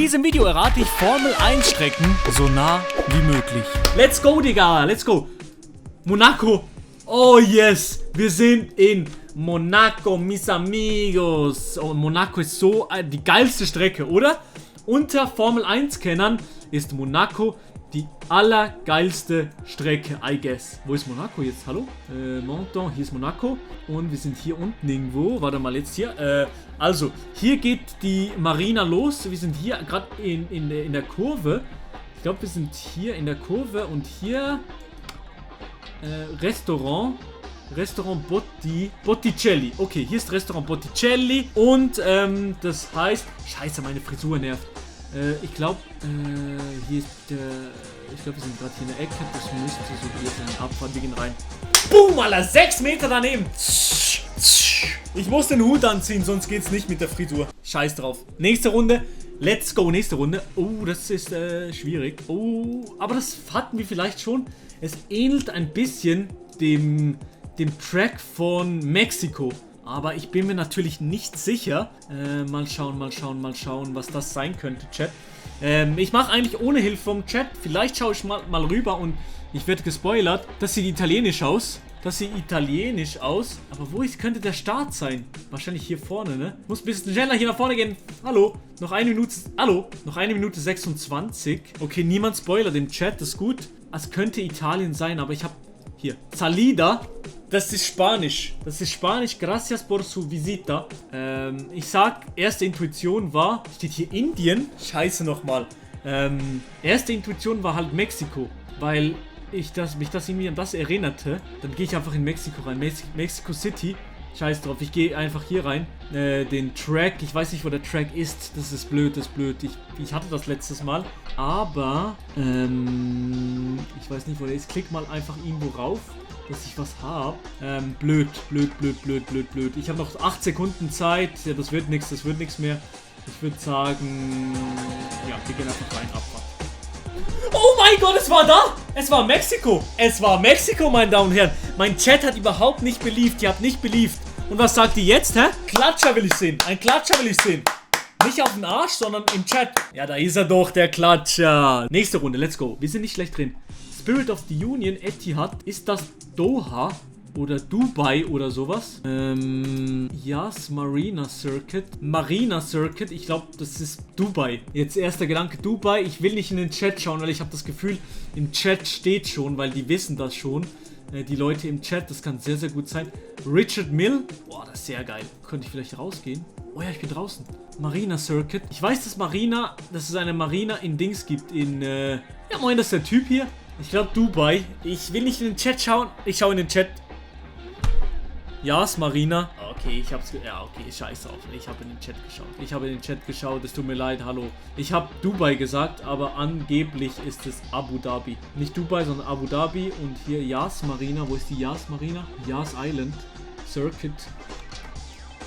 diesem Video errate ich Formel 1 Strecken so nah wie möglich. Let's go, Digga. Let's go. Monaco. Oh, yes. Wir sind in Monaco, mis amigos. Oh, Monaco ist so die geilste Strecke, oder? Unter Formel 1-Kennern ist Monaco die allergeilste Strecke, I guess. Wo ist Monaco jetzt? Hallo? Monton, hier ist Monaco. Und wir sind hier unten irgendwo. Warte mal, jetzt hier. Also, hier geht die Marina los. Wir sind hier gerade in der Kurve. Ich glaube, wir sind hier in der Kurve. Und hier Restaurant Botticelli. Okay, hier ist Restaurant Botticelli. Und das heißt... Scheiße, meine Frisur nervt. Ich glaube, hier ist der... Ich glaube, wir sind gerade hier in der Ecke. Das müsste so hier sein. Abfahrt, wir gehen rein. Boom, Alter, 6 Meter daneben. Ich muss den Hut anziehen, sonst geht's nicht mit der Frisur. Scheiß drauf. Nächste Runde. Let's go, nächste Runde. Oh, das ist schwierig. Oh, aber das hatten wir vielleicht schon. Es ähnelt ein bisschen dem Track von Mexiko. Aber ich bin mir natürlich nicht sicher. Mal schauen, was das sein könnte, Chat. Ich mache eigentlich ohne Hilfe vom Chat. Vielleicht schaue ich mal rüber und ich werde gespoilert. Das sieht italienisch aus. Aber wo könnte der Start sein? Wahrscheinlich hier vorne, ne? Muss ein bisschen schneller hier nach vorne gehen. Hallo? Noch eine Minute 26. Okay, niemand spoilert im Chat. Das ist gut. Es könnte Italien sein, aber ich habe... Hier. Salida. Das ist Spanisch. Gracias por su visita. Ich sag, erste Intuition war... Steht hier Indien? Scheiße nochmal. Erste Intuition war halt Mexiko. Weil mich das irgendwie an das erinnerte. Dann gehe ich einfach in Mexiko rein. Mexico City. Scheiß drauf. Ich gehe einfach hier rein. Den Track. Ich weiß nicht, wo der Track ist. Das ist blöd. Ich hatte das letztes Mal. Aber... ich weiß nicht, wo der ist. Klick mal einfach irgendwo rauf, dass ich was habe. Blöd. Ich habe noch 8 Sekunden Zeit. Ja, das wird nichts mehr. Ich würde sagen... Ja, wir gehen einfach rein. Abfahrt. Oh mein Gott, es war da! Es war Mexiko! Meine Damen und Herren. Mein Chat hat überhaupt nicht beliebt. Ihr habt nicht beliebt. Und was sagt ihr jetzt, hä? Klatscher will ich sehen. Ein Klatscher will ich sehen. Nicht auf den Arsch, sondern im Chat. Ja, da ist er doch, der Klatscher. Nächste Runde, let's go. Wir sind nicht schlecht drin. Spirit of the Union, Etihad. Ist das Doha? Oder Dubai oder sowas. Yes, Marina Circuit. Ich glaube, das ist Dubai. Jetzt erster Gedanke, Dubai. Ich will nicht in den Chat schauen, weil ich habe das Gefühl, im Chat steht schon, weil die wissen das schon. Die Leute im Chat, das kann sehr, sehr gut sein. Richard Mill. Boah, das ist sehr geil. Könnte ich vielleicht rausgehen? Oh ja, ich bin draußen. Marina Circuit. Ich weiß, dass es eine Marina in Dings gibt. Ja, moin, das ist der Typ hier. Ich glaube, Dubai. Ich will nicht in den Chat schauen. Ich schaue in den Chat. Yes, Marina. Okay, ich hab's... Ja, okay, scheiß drauf. Ich habe in den Chat geschaut. Es tut mir leid, hallo. Ich habe Dubai gesagt, aber angeblich ist es Abu Dhabi. Nicht Dubai, sondern Abu Dhabi. Und hier Yas Marina. Wo ist die Yas Marina? Yas Island Circuit.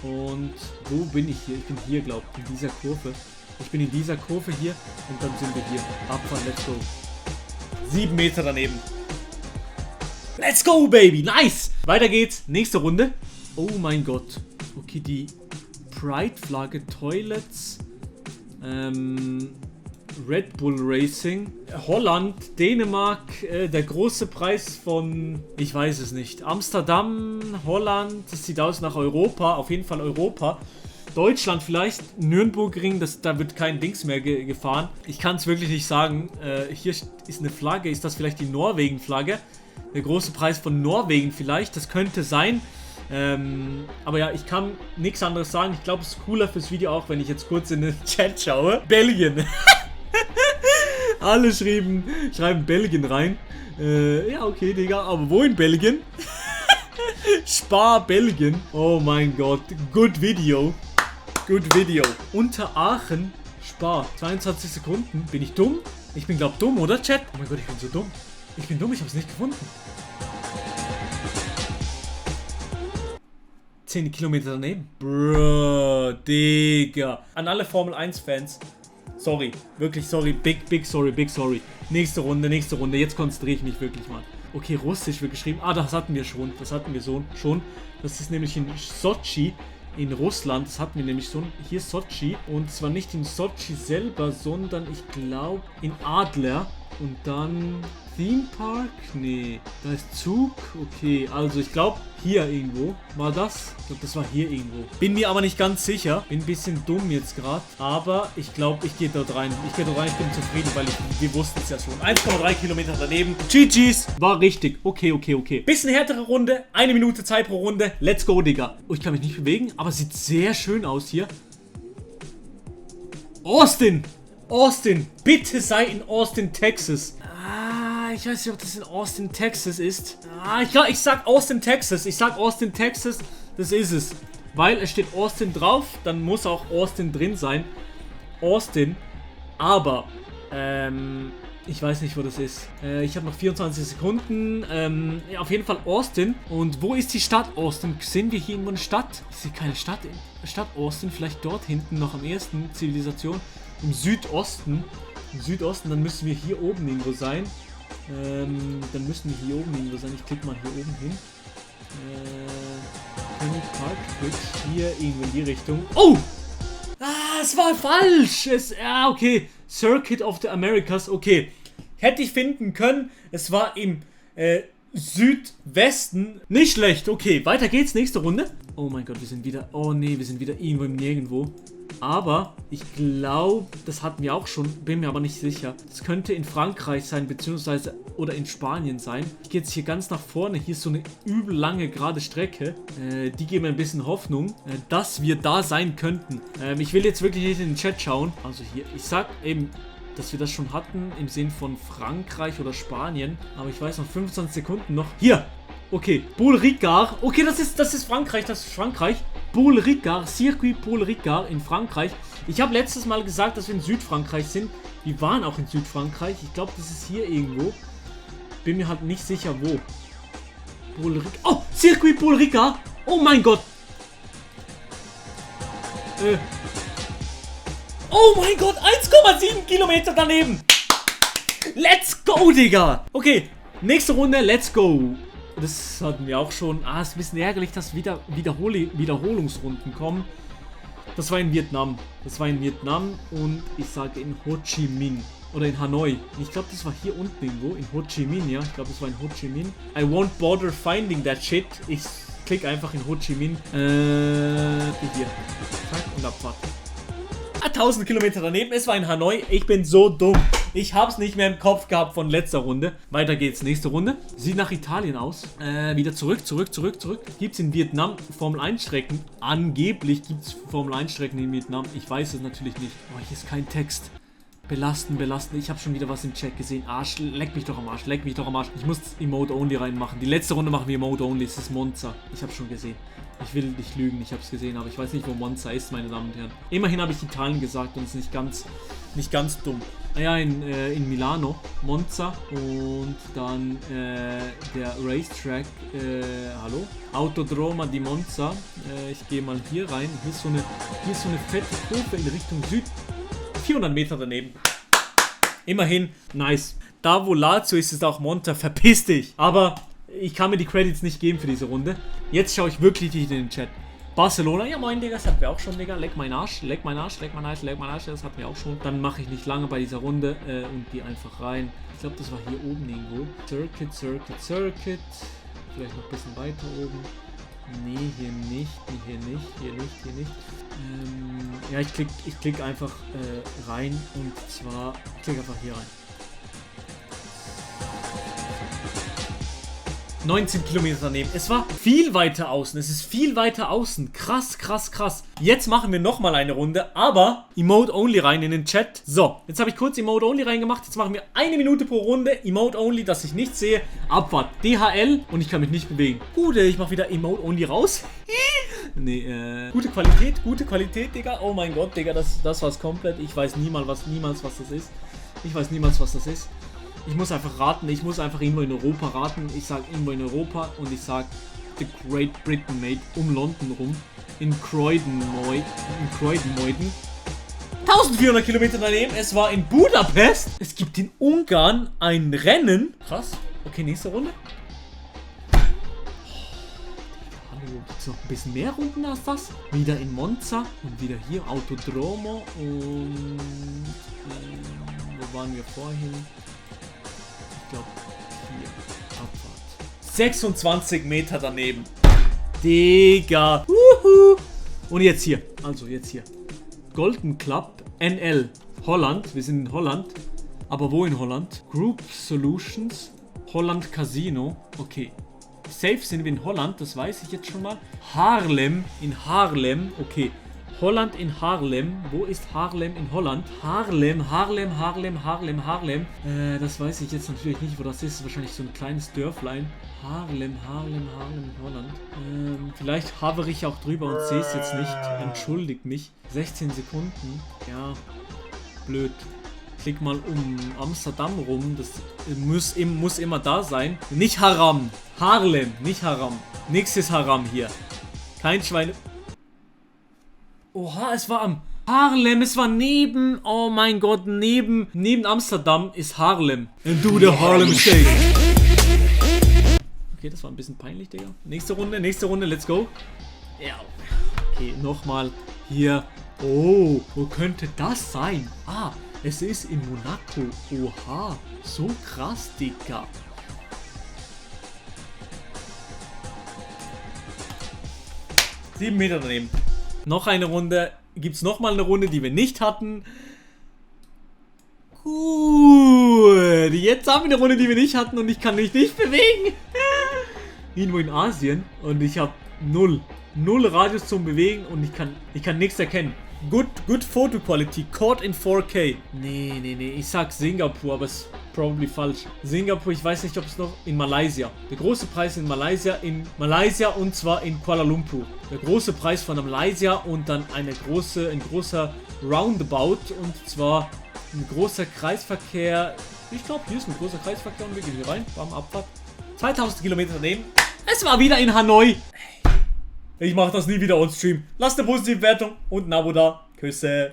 Und wo bin ich hier? Ich bin hier, glaube ich, in dieser Kurve. Ich bin in dieser Kurve hier und dann sind wir hier. Abfahren, let's go. 7 Meter daneben. Let's go, baby. Nice. Weiter geht's. Nächste Runde. Oh mein Gott. Okay, die Pride-Flagge, Toilets, Red Bull Racing, Holland, Dänemark, der große Preis von, ich weiß es nicht, Amsterdam, Holland, das sieht aus nach Europa, auf jeden Fall Europa. Deutschland vielleicht, Nürnbergring, da wird kein Dings mehr gefahren. Ich kann es wirklich nicht sagen. Hier ist eine Flagge, ist das vielleicht die Norwegen-Flagge? Der große Preis von Norwegen vielleicht, das könnte sein. Aber ja, ich kann nichts anderes sagen. Ich glaube, es ist cooler fürs Video auch, wenn ich jetzt kurz in den Chat schaue. Belgien. Alle schreiben Belgien rein. Ja, okay, Digga. Aber wo in Belgien? Spa, Belgien. Oh mein Gott. Good Video. Unteraachen, Spa. 22 Sekunden. Bin ich dumm? Ich bin, glaub, dumm, oder, Chat? Oh mein Gott, ich bin so dumm. Ich hab's nicht gefunden. 10 Kilometer daneben. Bro, Digga. An alle Formel 1 Fans. Sorry, wirklich sorry. Big sorry. Nächste Runde. Jetzt konzentriere ich mich wirklich mal. Okay, Russisch wird geschrieben. Ah, das hatten wir schon. Das ist nämlich in Sochi. in Russland. Das hatten wir nämlich so. Hier Sochi. Und zwar nicht in Sochi selber, sondern ich glaube in Adler. Und dann Theme Park? Nee, da ist Zug. Okay, also ich glaube hier irgendwo war das. Ich glaube, das war hier irgendwo. Bin mir aber nicht ganz sicher. Bin ein bisschen dumm jetzt gerade. Aber ich glaube, ich gehe dort rein. Ich gehe dort rein, ich bin zufrieden, weil wir wussten es ja schon. 1,3 Kilometer daneben. GG's. War richtig. Okay. Bisschen härtere Runde. 1 Minute Zeit pro Runde. Let's go, Digga. Oh, ich kann mich nicht bewegen, aber sieht sehr schön aus hier. Austin. Bitte sei in Austin, Texas. Ich weiß nicht, ob das in Austin, Texas ist. Ich sag Austin, Texas. Das ist es. Weil es steht Austin drauf, dann muss auch Austin drin sein. Austin. Aber, ich weiß nicht, wo das ist. Ich habe noch 24 Sekunden. Ja, auf jeden Fall Austin. Und wo ist die Stadt Austin? Sehen wir hier irgendwo eine Stadt? Ich sehe keine Stadt. Stadt Austin, vielleicht dort hinten noch am ersten. Zivilisation. Im Südosten. Dann müssen wir hier oben irgendwo sein. Ich klicke mal hier oben hin. Penny Park Bridge. Hier irgendwo in die Richtung. Oh! Es war falsch! Okay. Circuit of the Americas. Okay. Hätte ich finden können. Es war im Südwesten. Nicht schlecht. Okay, weiter geht's. Nächste Runde. Oh mein Gott, wir sind wieder... Oh nee, wir sind wieder irgendwo im Nirgendwo. Aber ich glaube, das hatten wir auch schon, bin mir aber nicht sicher. Das könnte in Frankreich sein, beziehungsweise oder in Spanien sein. Ich gehe jetzt hier ganz nach vorne. Hier ist so eine übel lange gerade Strecke. Die geben mir ein bisschen Hoffnung, dass wir da sein könnten. Ich will jetzt wirklich nicht in den Chat schauen. Also hier, ich sag eben, dass wir das schon hatten im Sinn von Frankreich oder Spanien. Aber ich weiß noch 25 Sekunden noch. Hier! Okay, Paul Ricard. Okay, das ist Frankreich, Paul Ricard, Circuit Paul Ricard in Frankreich. Ich habe letztes Mal gesagt, dass wir in Südfrankreich sind. Wir waren auch in Südfrankreich. Ich glaube, das ist hier irgendwo. Bin mir halt nicht sicher, wo. Paul Ricard. Oh, Circuit Paul Ricard. Oh mein Gott. Oh mein Gott, 1,7 Kilometer daneben. Let's go, Digga. Okay, nächste Runde, let's go. Das hatten wir auch schon. Es ist ein bisschen ärgerlich, dass wieder Wiederholungsrunden kommen. Das war in Vietnam. Und ich sage in Ho Chi Minh. Oder in Hanoi. Ich glaube, das war hier unten irgendwo. In Ho Chi Minh, ja. Ich glaube, das war in Ho Chi Minh. I won't bother finding that shit. Ich klicke einfach in Ho Chi Minh. Hier. Zack, und Abfahrt. 1000 Kilometer daneben. Es war in Hanoi. Ich bin so dumm. Ich hab's nicht mehr im Kopf gehabt von letzter Runde. Weiter geht's. Nächste Runde. Sieht nach Italien aus. Wieder zurück. Gibt's in Vietnam Formel 1 Strecken? Angeblich gibt's Formel 1 Strecken in Vietnam. Ich weiß es natürlich nicht. Oh, hier ist kein Text. Belasten. Ich habe schon wieder was im Chat gesehen. Leck mich doch am Arsch. Ich muss Emote Only reinmachen. Die letzte Runde machen wir Emote Only. Es ist Monza. Ich habe schon gesehen. Ich will nicht lügen, ich habe es gesehen, aber ich weiß nicht, wo Monza ist, meine Damen und Herren. Immerhin habe ich Italien gesagt und es ist nicht ganz dumm. Ja, in Milano, Monza und dann der Racetrack, hallo? Autodroma di Monza. Ich gehe mal hier rein. Hier ist so eine fette Kurve in Richtung Süd. 400 Meter daneben. Immerhin, nice. Da wo Lazio ist, ist auch Monza. Verpiss dich. Aber ich kann mir die Credits nicht geben für diese Runde. Jetzt schaue ich wirklich nicht in den Chat. Barcelona, ja moin, Digga, das hatten wir auch schon, Digga. Leck mein Arsch, das hatten wir auch schon. Dann mache ich nicht lange bei dieser Runde und gehe einfach rein. Ich glaube, das war hier oben irgendwo. Circuit. Vielleicht noch ein bisschen weiter oben. Nee, hier nicht. Ja, ich klick einfach rein und zwar, ich klicke einfach hier rein. 19 Kilometer daneben. Es war viel weiter außen. Krass. Jetzt machen wir nochmal eine Runde, aber Emote Only rein in den Chat. So, jetzt habe ich kurz Emote Only reingemacht. Jetzt machen wir 1 Minute pro Runde. Emote Only, dass ich nichts sehe. Abfahrt. DHL und ich kann mich nicht bewegen. Gut, ich mache wieder Emote Only raus. Nee, gute Qualität, Digga. Oh mein Gott, Digga, das war's komplett. Ich weiß niemals, was das ist. Ich muss einfach raten, ich muss einfach irgendwo in Europa raten. Ich sag irgendwo in Europa und ich sag The Great Britain Made um London rum. In Croydon. 1400 Kilometer daneben. Es war in Budapest. Es gibt in Ungarn ein Rennen. Krass. Okay, nächste Runde. Gibt es noch ein bisschen mehr Runden als das? Wieder in Monza und wieder hier Autodromo und wo waren wir vorhin? Ich glaube hier. Abfahrt. 26 Meter daneben. Digga. Wuhu. Und jetzt hier. Also jetzt hier. Golden Club NL. Holland. Wir sind in Holland. Aber wo in Holland? Group Solutions. Holland Casino. Okay. Safe sind wir in Holland. Das weiß ich jetzt schon mal. Haarlem. In Haarlem. Okay. Holland in Haarlem. Wo ist Haarlem in Holland? Haarlem. Das weiß ich jetzt natürlich nicht, wo das ist. Das ist wahrscheinlich so ein kleines Dörflein. Haarlem in Holland. Vielleicht havere ich auch drüber und sehe es jetzt nicht. Entschuldigt mich. 16 Sekunden. Ja, blöd. Klick mal um Amsterdam rum. Das muss immer da sein. Nicht Haram. Haarlem, nicht Haram. Nix ist Haram hier. Kein Schwein. Oha, es war am Haarlem, es war neben, oh mein Gott, neben Amsterdam ist Haarlem. And do the Harlem Shake. Okay, das war ein bisschen peinlich, Digga. Nächste Runde, let's go. Ja. Okay, nochmal hier. Oh, wo könnte das sein? Ah, es ist in Monaco. Oha, so krass, Digga. Sieben Meter daneben. Noch eine Runde. Gibt es nochmal eine Runde, die wir nicht hatten? Gut. Jetzt haben wir eine Runde, die wir nicht hatten und ich kann mich nicht bewegen. Irgendwo in Asien und ich habe null Radius zum Bewegen und ich kann nichts erkennen. Good Photo Quality. Caught in 4K. Nee. Ich sag Singapur, aber es ist probably falsch. Singapur, ich weiß nicht, ob es noch in Malaysia. Der große Preis in Malaysia und zwar in Kuala Lumpur. Der große Preis von Malaysia und dann ein großer Roundabout und zwar ein großer Kreisverkehr. Ich glaube, hier ist ein großer Kreisverkehr und wir gehen hier rein. Bam, Abfahrt. 2000 Kilometer daneben. Es war wieder in Hanoi. Ich mache das nie wieder on Stream. Lasst eine positive Bewertung und ein Abo da. Küsse.